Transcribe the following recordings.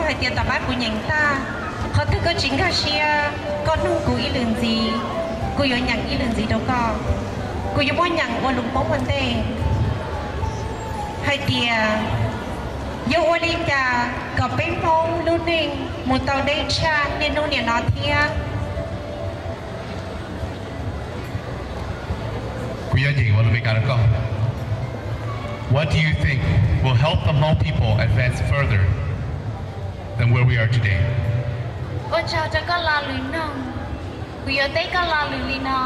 hais tias tom qab kuv nyeem tag, qhov twg koj tsis nkag siab, koj nug kuv ib lwm ntxiv, kuv yuav nyeem ib lwm ntxiv rau koj. Kuv yuav muab nyeem ua lus Hmoob ua ntej hais tias, yuav ua li cas kom peb Hmoob lub neej mus tau deb tshaj niaj hnub niam no thiab? Kuv yuav nyeem ua lus Meskas rau koj. What do you think will help the Hmong people advance further than where we are today? Ua tsaug rau koj lo lus noog. Kuv yuav teb koj lo lus li no: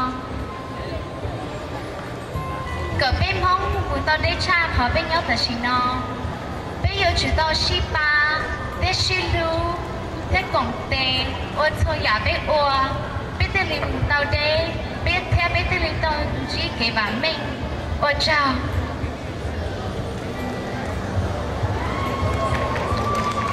kom peb Hmoob mus tau deb tshaj qhov peb nyob tam sim no, peb yuav tsum tau sib pab thiab sib hlub thiab koom tes ua txhua yam peb ua, peb thiaj li mus tau deb, peb thiab peb thiaj li tau ntsib kev vam meej. Ua tsaug.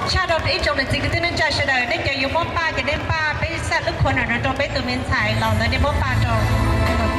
Tshaj rau ib tsoom niam txiv kwv tij neej tsa sawv daws, nej cov yuav muab paj ces nej paj peb xaj lub khua no rau peb tus me ntxhais los ntawd, nej muab paj rau.